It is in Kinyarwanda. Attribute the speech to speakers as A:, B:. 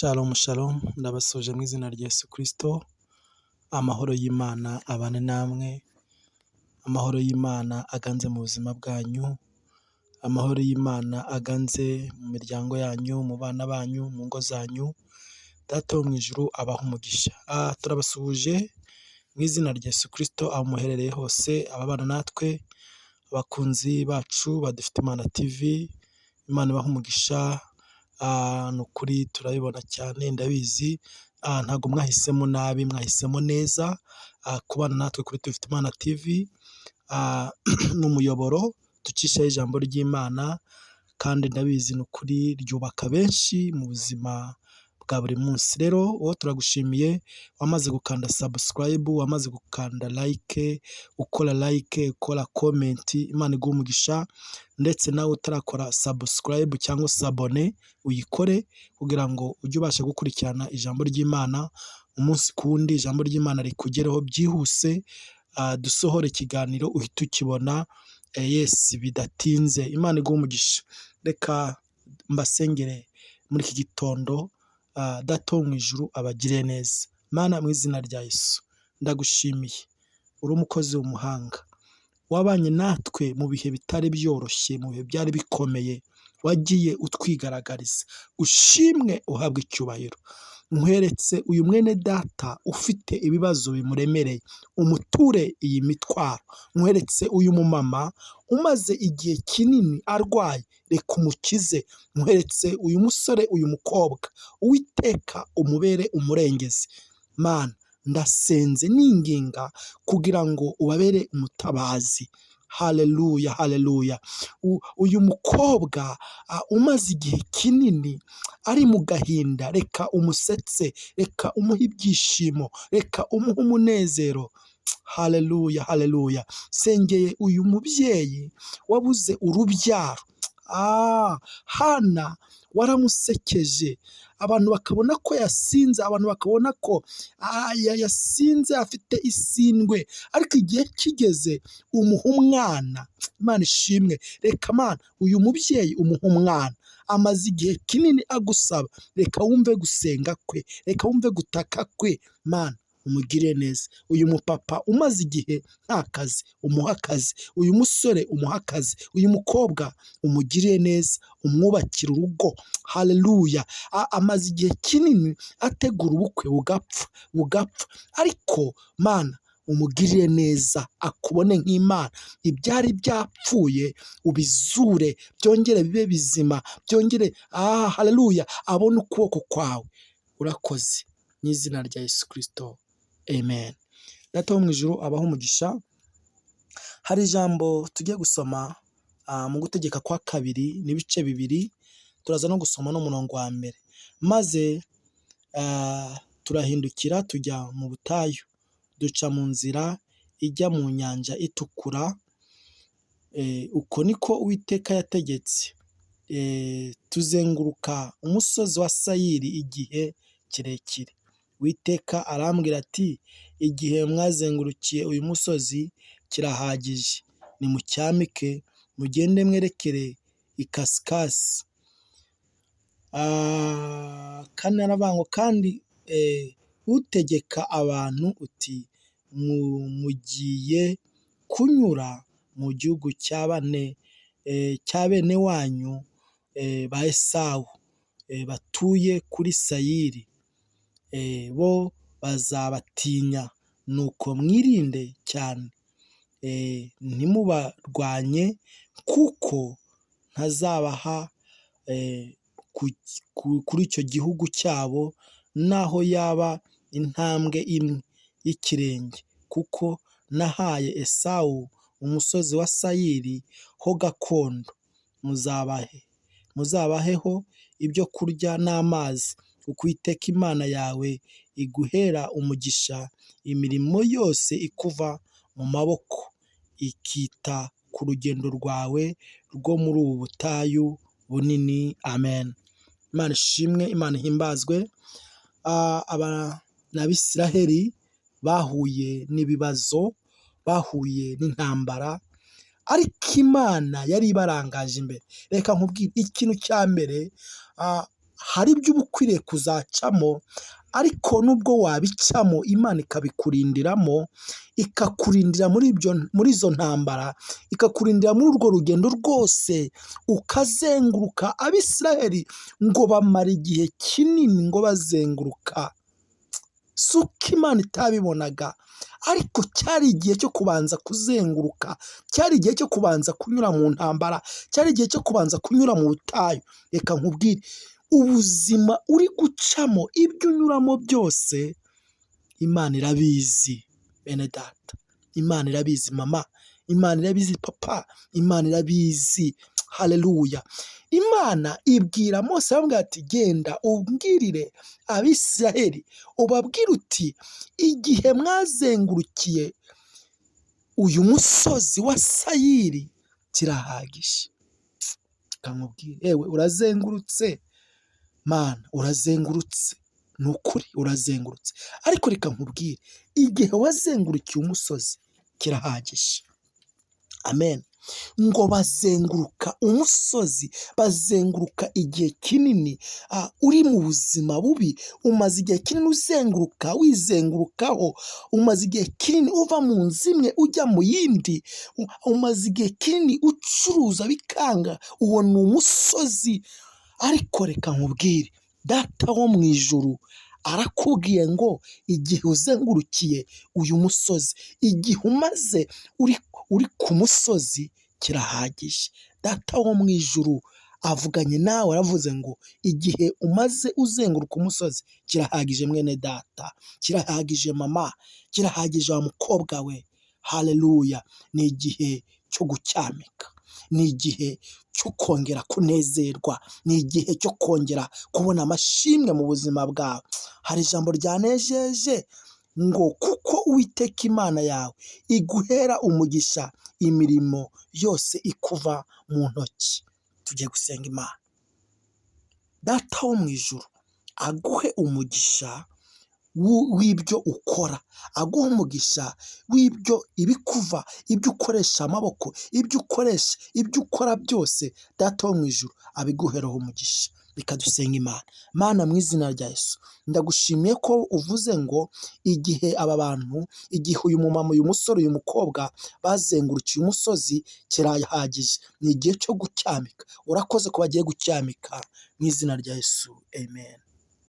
A: Shalom shalom, ndabasuhuje mu izina rya Yesu Kristo, amahoro y'Imana abane namwe, amahoro y'Imana aganze mu buzima bwanyu, amahoro y'Imana aganze mu miryango yanyu, mu bana banyu, mu ngo zanyu, Data wo mu ijuru abahe umugisha. Turabasuhuje mu izina rya Yesu Kristo aho muherereye hose, ababana natwe, abakunzi bacu ba Dufite TV, Imana ibahe umugisha, ni ukuri turabibona cyane ndabizi, ntabwo mwahisemo nabi mwahisemo neza, kubana natwe kuri Dufite TV, ni umuyoboro ducishaho ijambo ry'Imana kandi ndabizi ni ukuri ryubaka benshi mu buzima bwa buri munsi. Rero wowe turagushimiye wamaze gukanda subscribe, wamaze gukanda like, ukora like, ukora comment, Imana iguhe umugisha, ndetse nawe utarakora subscribe cyangwa s'abonner uyikore kugira ngo ujye ubasha gukurikirana ijambo ry'Imana umunsi ku wundi, ijambo ry'Imana rikugereho byihuse, dusohore ikiganiro uhite ukibona, yes bidatinze. Imana iguhe umugisha. Reka mbasengere muri iki gitondo, Data wo mu ijuru abagire neza. Mana mu izina rya Yesu ndagushimiye, uri umukozi w'umuhanga, wabanye natwe mu bihe bitari byoroshye, mu bihe byari bikomeye, wagiye utwigaragariza, ushimwe uhabwe icyubahiro. Nkweretse uyu mwene data ufite ibibazo bimuremereye, umuture iyi mitwaro. Nkweretse uyu mumama umaze igihe kinini arwaye, reka umukize. Nkweretse uyu musore, uyu mukobwa, Uwiteka umubere umurengezi. Mana ndasenze ninginga kugira ngo ubabere umutabazi. Haleluya, haleluya. Uyu mukobwa umaze igihe kinini ari mu gahinda, reka umusetse, reka umuhe ibyishimo, reka umuhe umunezero. Haleluya, haleluya. Sengeye uyu mubyeyi wabuze urubyaro. Hana waramusekeje, abantu bakabona ko yasinze, abantu bakabona ko yasinze afite isindwe, ariko igihe kigeze umuha umwana. Imana ishimwe. Reka Mana uyu mubyeyi umuha umwana, amaze igihe kinini agusaba, reka wumve gusenga kwe, reka wumve gutaka kwe, Mana umugirire neza. Uyu mupapa umaze igihe nta kazi, umuhe akazi. Uyu musore umuhe akazi. Uyu mukobwa umugirire neza, umwubakire urugo. Haleluya. Amaze igihe kinini ategura ubukwe bugapfa, bugapfa, ariko Mana umugirire neza, akubone nk'Imana. Ibyari byapfuye ubizure, byongere bibe bizima, byongere, haleluya, abone ukuboko kwawe. Urakoze mu izina rya Yesu Kristo, amen. Data wo mu ijuru abahe umugisha. Hari ijambo tugiye gusoma mu Gutegeka kwa Kabiri n'ibice bibiri, turaza no gusoma n'umurongo wa mbere. Maze turahindukira tujya mu butayu, duca mu nzira ijya mu nyanja itukura, uko niko Uwiteka yategetse. Tuzenguruka umusozi wa Sayiri igihe kirekire. Uwiteka arambwira ati igihe mwazengurukiye uyu musozi kirahagije, nimucyamike mugende mwerekere ikasikasi. Kane aravuga ngo kandi utegeka abantu uti mugiye kunyura mu gihugu cya bene wanyu ba Esawu batuye kuri Sayiri, bo bazabatinya, nuko mwirinde cyane ntimubarwanye kuko ntazabaha kuri icyo gihugu cyabo naho yaba intambwe imwe y'ikirenge, kuko nahaye Esawu umusozi wa Sayiri ho gakondo. Muzabaheho ibyo kurya n'amazi, kuko Uwiteka Imana yawe iguhera umugisha imirimo yose ikuva mu maboko, ikita ku rugendo rwawe rwo muri ubu butayu bunini. Amen. Imana ishimwe, Imana ihimbazwe. Aba ni Abisiraheli bahuye n'ibibazo, bahuye n'intambara, ariko Imana yari ibarangaje imbere. Reka nkubwire ikintu cya mbere, Hari ibyo uba ukwiriye kuzacamo, ariko nubwo wabicamo Imana ikabikurindiramo, ikakurindira muri izo ntambara, ikakurindira muri urwo rugendo rwose, ukazenguruka. Abisiraheli ngo bamara igihe kinini ngo bazenguruka. Si uko Imana itabibonaga, ariko cyari igihe cyo kubanza kuzenguruka, cyari igihe cyo kubanza kunyura mu ntambara, cyari igihe cyo kubanza kunyura mu butayu. Reka nkubwire, ubuzima uri gucamo, ibyo unyuramo byose, Imana irabizi bene data, Imana irabizi mama, Imana irabizi papa, Imana irabizi. Haleluya! Imana ibwira Mose aramubwira ati genda ubwirire Abisiraheli, ubabwire uti igihe mwazengurukiye uyu musozi wa Sayiri kirahagije. Reka nkubwire, yewe urazengurutse Mana, urazengurutse, ni ukuri urazengurutse, ariko reka nkubwire, igihe wazengurukiye umusozi kirahagije. Amen. Ngo bazenguruka umusozi, bazenguruka igihe kinini. Uri mu buzima bubi, umaze igihe kinini uzenguruka, wizengurukaho, umaze igihe kinini uva mu nzu imwe ujya mu yindi, umaze igihe kinini ucuruza bikanga, uwo ni umusozi. Ariko reka nkubwire, Data wo mu ijuru arakubwiye ngo igihe uzengurukiye uyu musozi, igihe umaze uri ku musozi kirahagije. Data wo mu ijuru avuganye nawe, aravuze ngo igihe umaze uzenguruka umusozi kirahagije mwene data, kirahagije mama, kirahagije wa mukobwa we. Haleluya! Ni igihe cyo gucyamika, ni igihe cyo kongera kunezerwa, ni igihe cyo kongera kubona amashimwe mu buzima bwawe. Hari ijambo ryanejeje ngo kuko Uwiteka Imana yawe iguhera umugisha imirimo yose ikuva mu ntoki. Tugiye gusenga Imana. Data wo mu ijuru aguhe umugisha w'ibyo ukora, aguhe umugisha w'ibyo ibikuva, ibyo ukoresha amaboko, ibyo ukoresha, ibyo ukora byose, Data wo mu ijuru abiguhereho umugisha. Reka dusenge Imana. Mana, mu izina rya Yesu, ndagushimiye ko uvuze ngo igihe aba bantu, igihe uyu mumama, uyu musore, uyu mukobwa bazengurukiye umusozi kirahagije, ni igihe cyo gucyamika. Urakoze ko bagiye gucyamika, mu izina rya Yesu, amen.